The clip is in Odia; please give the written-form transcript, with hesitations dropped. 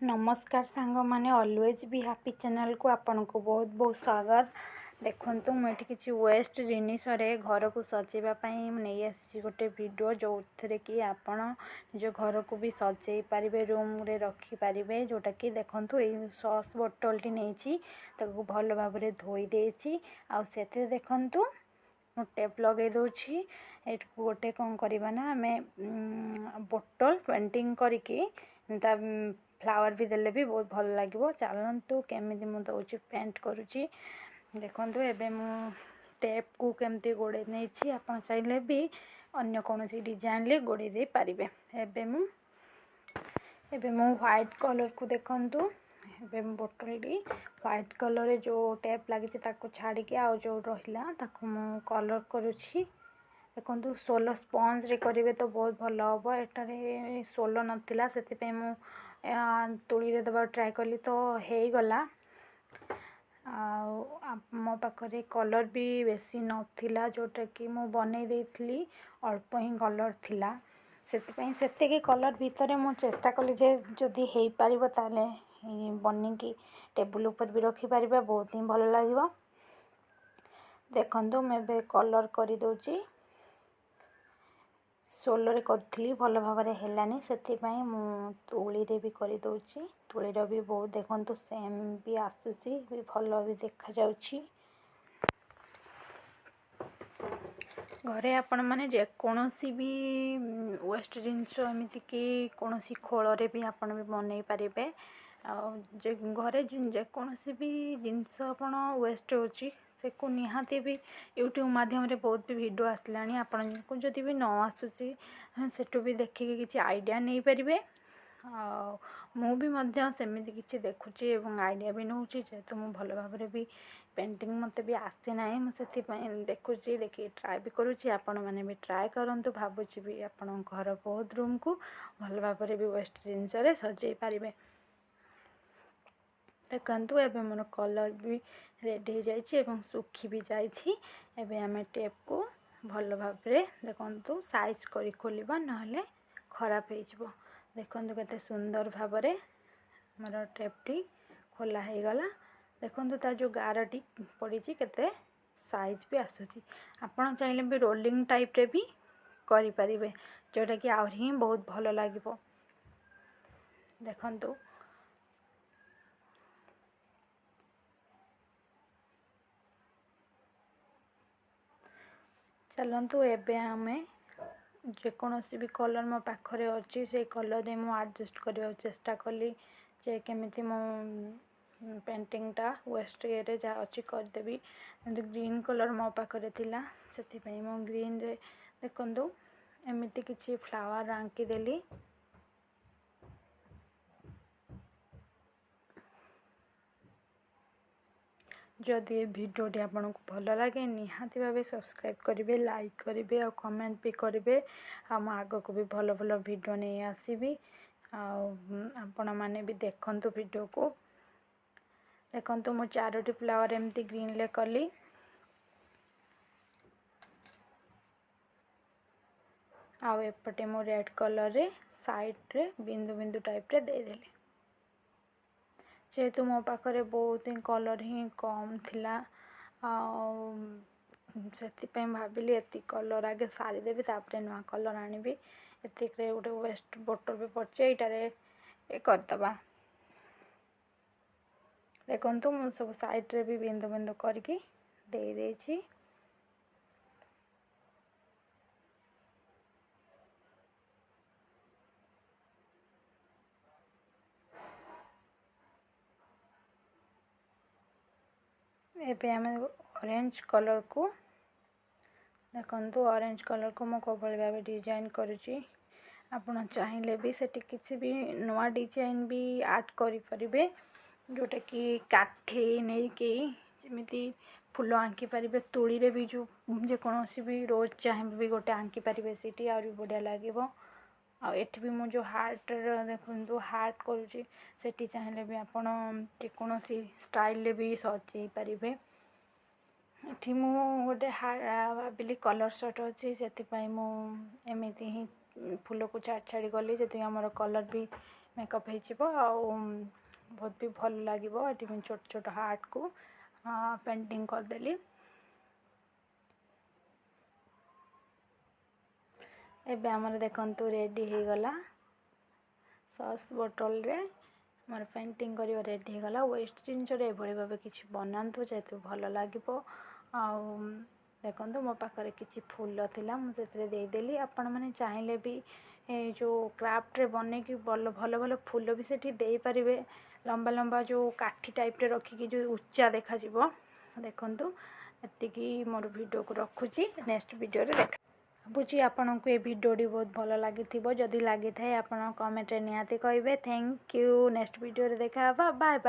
ନମସ୍କାର ସାଙ୍ଗମାନେ, ଅଲୱେଜ୍ ବି ହାପି ଚ୍ୟାନେଲ୍କୁ ଆପଣଙ୍କୁ ବହୁତ ବହୁତ ସ୍ୱାଗତ। ଦେଖନ୍ତୁ, ମୁଁ ଏଠି କିଛି ୱେଷ୍ଟ ଜିନିଷରେ ଘରକୁ ସଜେଇବା ପାଇଁ ନେଇ ଆସିଛି ଗୋଟେ ଭିଡ଼ିଓ, ଯେଉଁଥିରେ କି ଆପଣ ନିଜ ଘରକୁ ବି ସଜେଇ ପାରିବେ, ରୁମ୍ରେ ରଖିପାରିବେ। ଯେଉଁଟାକି ଦେଖନ୍ତୁ, ଏଇ ସସ୍ ବୋଟଲଟି ନେଇଛି, ତାକୁ ଭଲ ଭାବରେ ଧୋଇ ଦେଇଛି ଆଉ ସେଥିରେ ଦେଖନ୍ତୁ ମୁଁ ଟେପ୍ ଲଗାଇ ଦେଉଛି। ଏଠୁ ଗୋଟେ କ'ଣ କରିବା ନା, ଆମେ ବୋଟଲ ପେଣ୍ଟିଂ କରିକି ତା ଫ୍ଲାୱାର୍ ବି ଦେଲେ ବି ବହୁତ ଭଲ ଲାଗିବ। ଚାଲନ୍ତୁ, କେମିତି ମୁଁ ଦେଉଛି, ପେଣ୍ଟ କରୁଛି ଦେଖନ୍ତୁ। ଏବେ ମୁଁ ଟେପ୍କୁ କେମିତି ଗୋଡ଼େଇ ନେଇଛି, ଆପଣ ଚାହିଁଲେ ବି ଅନ୍ୟ କୌଣସି ଡିଜାଇନ୍ରେ ଗୋଡ଼େଇ ଦେଇପାରିବେ। ଏବେ ମୁଁ ହ୍ୱାଇଟ୍ କଲର୍କୁ ଦେଖନ୍ତୁ, ଏବେ ମୁଁ ବୋଟଲଟି ହ୍ୱାଇଟ୍ କଲର୍ରେ ଯେଉଁ ଟେପ୍ ଲାଗିଛି ତାକୁ ଛାଡ଼ିକି ଆଉ ଯେଉଁ ରହିଲା ତାକୁ ମୁଁ କଲର୍ କରୁଛି। ଦେଖନ୍ତୁ, ସୋଲ ସ୍ପଞ୍ଜରେ କରିବେ ତ ବହୁତ ଭଲ ହେବ। ଏଠାରେ ସୋଲ ନଥିଲା, ସେଥିପାଇଁ ମୁଁ ତୂଳୀରେ ଦେବାକୁ ଟ୍ରାଏ କଲି ତ ହେଇଗଲା। ଆଉ ମୋ ପାଖରେ କଲର୍ ବି ବେଶୀ ନଥିଲା, ଯେଉଁଟାକି ମୁଁ ବନେଇ ଦେଇଥିଲି, ଅଳ୍ପ ହିଁ କଲର୍ ଥିଲା। ସେଥିପାଇଁ ସେତିକି କଲର୍ ଭିତରେ ମୁଁ ଚେଷ୍ଟା କଲି ଯେ ଯଦି ହେଇପାରିବ ତାହେଲେ ବନେଇକି ଟେବୁଲ୍ ଉପରେ ବି ରଖିପାରିବା, ବହୁତ ହିଁ ଭଲ ଲାଗିବ। ଦେଖନ୍ତୁ, ମୁଁ ଏବେ କଲର୍ କରିଦେଉଛି। ସୋଲରେ କରିଥିଲି, ଭଲ ଭାବରେ ହେଲାନି, ସେଥିପାଇଁ ମୁଁ ତୂଳୀରେ ବି କରିଦେଉଛି। ତୂଳୀର ବି ବହୁତ ଦେଖନ୍ତୁ ସେମ୍ ବି ଆସୁଛି ବି, ଭଲ ବି ଦେଖାଯାଉଛି। ଘରେ ଆପଣମାନେ ଯେକୌଣସି ବି ୱେଷ୍ଟ ଜିନିଷ, ଏମିତିକି କୌଣସି ଖୋଳରେ ବି ଆପଣ ବି ବନେଇ ପାରିବେ। ଆଉ ଯେ ଘରେ ଯେକୌଣସି ବି ଜିନିଷ ଆପଣ ୱେଷ୍ଟ ହେଉଛି, ସେକୁ ନିହାତି ବି ୟୁଟ୍ୟୁବ୍ ମାଧ୍ୟମରେ ବହୁତ ବି ଭିଡ଼ିଓ ଆସିଲାଣି। ଆପଣଙ୍କୁ ଯଦି ବି ନ ଆସୁଛି, ସେଠୁ ବି ଦେଖିକି କିଛି ଆଇଡ଼ିଆ ନେଇପାରିବେ। ଆଉ ମୁଁ ବି ମଧ୍ୟ ସେମିତି କିଛି ଦେଖୁଛି ଏବଂ ଆଇଡ଼ିଆ ବି ନେଉଛି। ଯେହେତୁ ମୁଁ ଭଲ ଭାବରେ ବି ପେଣ୍ଟିଂ ମୋତେ ବି ଆସେ ନାହିଁ, ମୁଁ ସେଥିପାଇଁ ଦେଖୁଛି, ଦେଖିକି ଟ୍ରାଏ ବି କରୁଛି। ଆପଣମାନେ ବି ଟ୍ରାଏ କରନ୍ତୁ। ଭାବୁଛି ବି ଆପଣଙ୍କ ଘର ବହୁତ ରୁମ୍କୁ ଭଲ ଭାବରେ ବି ୱେଷ୍ଟ ଜିନିଷରେ ସଜେଇ ପାରିବେ। ଦେଖନ୍ତୁ, ଏବେ ମୋର କଲର୍ ବି ରେଡ଼ି ହେଇଯାଇଛି ଏବଂ ଶୁଖି ବି ଯାଇଛି। ଏବେ ଆମେ ଟେପ୍କୁ ଭଲ ଭାବରେ ଦେଖନ୍ତୁ ସାଇଜ୍ କରି ଖୋଲିବା, ନହେଲେ ଖରାପ ହେଇଯିବ। ଦେଖନ୍ତୁ, କେତେ ସୁନ୍ଦର ଭାବରେ ଆମର ଟେପ୍ଟି ଖୋଲା ହେଇଗଲା। ଦେଖନ୍ତୁ, ତା ଯେଉଁ ଗାରଟି ପଡ଼ିଛି କେତେ ସାଇଜ୍ ବି ଆସୁଛି। ଆପଣ ଚାହିଁଲେ ବି ରୋଲିଂ ଟାଇପ୍ରେ ବି କରିପାରିବେ, ଯେଉଁଟାକି ଆହୁରି ହିଁ ବହୁତ ଭଲ ଲାଗିବ। ଦେଖନ୍ତୁ। ଚାଲନ୍ତୁ, ଏବେ ଆମେ ଯେକୌଣସି ବି କଲର୍ ମୋ ପାଖରେ ଅଛି, ସେଇ କଲର୍ରେ ମୁଁ ଆଡ଼ଜଷ୍ଟ କରିବାକୁ ଚେଷ୍ଟା କଲି ଯେ କେମିତି ମୁଁ ପେଣ୍ଟିଂଟା ୱେଷ୍ଟ ଇଏରେ ଯାହା ଅଛି କରିଦେବି। କିନ୍ତୁ ଗ୍ରୀନ୍ କଲର୍ ମୋ ପାଖରେ ଥିଲା, ସେଥିପାଇଁ ମୁଁ ଗ୍ରୀନ୍ରେ ଦେଖନ୍ତୁ ଏମିତି କିଛି ଫ୍ଲାୱାର୍ ଆଙ୍କିଦେଲି। ଯଦି ଏ ଭିଡ଼ିଓଟି ଆପଣଙ୍କୁ ଭଲ ଲାଗେ, ନିହାତି ଭାବେ ସବସ୍କ୍ରାଇବ୍ କରିବେ, ଲାଇକ୍ କରିବେ ଆଉ କମେଣ୍ଟ ବି କରିବେ। ଆଉ ମୁଁ ଆଗକୁ ବି ଭଲ ଭଲ ଭିଡ଼ିଓ ନେଇ ଆସିବି ଆଉ ଆପଣମାନେ ବି ଦେଖନ୍ତୁ ଭିଡ଼ିଓକୁ। ଦେଖନ୍ତୁ, ମୁଁ ଚାରୋଟି ଫ୍ଲାୱାର୍ ଏମିତି ଗ୍ରୀନ୍ରେ କଲି। ଆଉ ଏପଟେ ମୁଁ ରେଡ଼୍ କଲର୍ରେ ସାଇଡ଼୍ରେ ବିନ୍ଦୁ ବିନ୍ଦୁ ଟାଇପ୍ରେ ଦେଇଦେଲି। ଯେହେତୁ ମୋ ପାଖରେ ବହୁତ ହିଁ କଲର୍ ହିଁ କମ୍ ଥିଲା, ଆଉ ସେଥିପାଇଁ ଭାବିଲି ଏତିକି କଲର୍ ଆଗେ ସାରିଦେବି, ତାପରେ ନୂଆ କଲର୍ ଆଣିବି। ଏତିକିରେ ଗୋଟେ ୱେଷ୍ଟ ବୋଟଲ୍ ବି ପଡ଼ିଛି, ଏଇଟାରେ କରିଦେବା। ଦେଖନ୍ତୁ, ମୁଁ ସବୁ ସାଇଡ଼୍ରେ ବି ବିନ୍ଦୁ ବିନ୍ଦୁ କରିକି ଦେଇଦେଇଛି। ଏବେ ଆମେ ଅରେଞ୍ଜ କଲର୍କୁ ଦେଖନ୍ତୁ, ଅରେଞ୍ଜ କଲର୍କୁ ମୁଁ କେଉଁଭଳି ଭାବେ ଡିଜାଇନ୍ କରୁଛି। ଆପଣ ଚାହିଁଲେ ବି ସେଠି କିଛି ବି ନୂଆ ଡିଜାଇନ୍ ବି ଆଡ଼୍ କରିପାରିବେ, ଯେଉଁଟାକି କାଠି ନେଇକି ଯେମିତି ଫୁଲ ଆଙ୍କି ପାରିବେ, ତୂଳୀରେ ବି ଯେଉଁ ଯେକୌଣସି ବି ରୋଜ୍ ଚାହିଁବେ ବି ଗୋଟେ ଆଙ୍କି ପାରିବେ, ସେଇଠି ଆହୁରି ବଢ଼ିଆ ଲାଗିବ। ଆଉ ଏଠି ବି ମୁଁ ଯେଉଁ ହାର୍ଟର ଦେଖନ୍ତୁ ହାର୍ଟ କରୁଛି, ସେଠି ଚାହିଁଲେ ବି ଆପଣ ଯେକୌଣସି ଷ୍ଟାଇଲରେ ବି ସଜେଇ ପାରିବେ। ଏଠି ମୁଁ ଗୋଟେ ଭାବିଲି କଲର୍ ସର୍ଟ ଅଛି, ସେଥିପାଇଁ ମୁଁ ଏମିତି ହିଁ ଫୁଲକୁ ଛାଡ଼ି ଛାଡ଼ି ଗଲି, ଯେତିକି ଆମର କଲର୍ ବି ମେକଅପ୍ ହେଇଯିବ ଆଉ ବହୁତ ବି ଭଲ ଲାଗିବ। ଏଠି ମୁଁ ଛୋଟ ଛୋଟ ହାର୍ଟକୁ ପେଣ୍ଟିଂ କରିଦେଲି। ଏବେ ଆମର ଦେଖନ୍ତୁ ରେଡ଼ି ହେଇଗଲା, ସସ୍ ବୋଟଲରେ ଆମର ପେଣ୍ଟିଂ କରିବା ରେଡ଼ି ହେଇଗଲା। ୱେଷ୍ଟ ଜିନିଷରେ ଏଭଳି ଭାବେ କିଛି ବନାନ୍ତୁ ଯେହେତୁ ଭଲ ଲାଗିବ। ଆଉ ଦେଖନ୍ତୁ, ମୋ ପାଖରେ କିଛି ଫୁଲ ଥିଲା, ମୁଁ ସେଥିରେ ଦେଇଦେଲି। ଆପଣମାନେ ଚାହିଁଲେ ବି ଏ ଯେଉଁ କ୍ରାଫ୍ଟରେ ବନେଇକି ଭଲ ଭଲ ଭଲ ଫୁଲ ବି ସେଠି ଦେଇପାରିବେ, ଲମ୍ବା ଲମ୍ବା ଯେଉଁ କାଠି ଟାଇପ୍ରେ ରଖିକି ଯେଉଁ ଉଚ୍ଚା ଦେଖାଯିବ। ଦେଖନ୍ତୁ, ଏତିକି ମୋର ଭିଡ଼ିଓକୁ ରଖୁଛି, ନେକ୍ସଟ ଭିଡ଼ିଓରେ ଦେଖା। ଭାବୁଛି ଆପଣଙ୍କୁ ଏ ଭିଡ଼ିଓଟି ବହୁତ ଭଲ ଲାଗିଥିବ। ଯଦି ଲାଗିଥାଏ, ଆପଣ କମେଣ୍ଟରେ ନିହାତି କହିବେ। Thank you, next ଭିଡ଼ିଓରେ ଦେଖା ହେବା। Bye bye.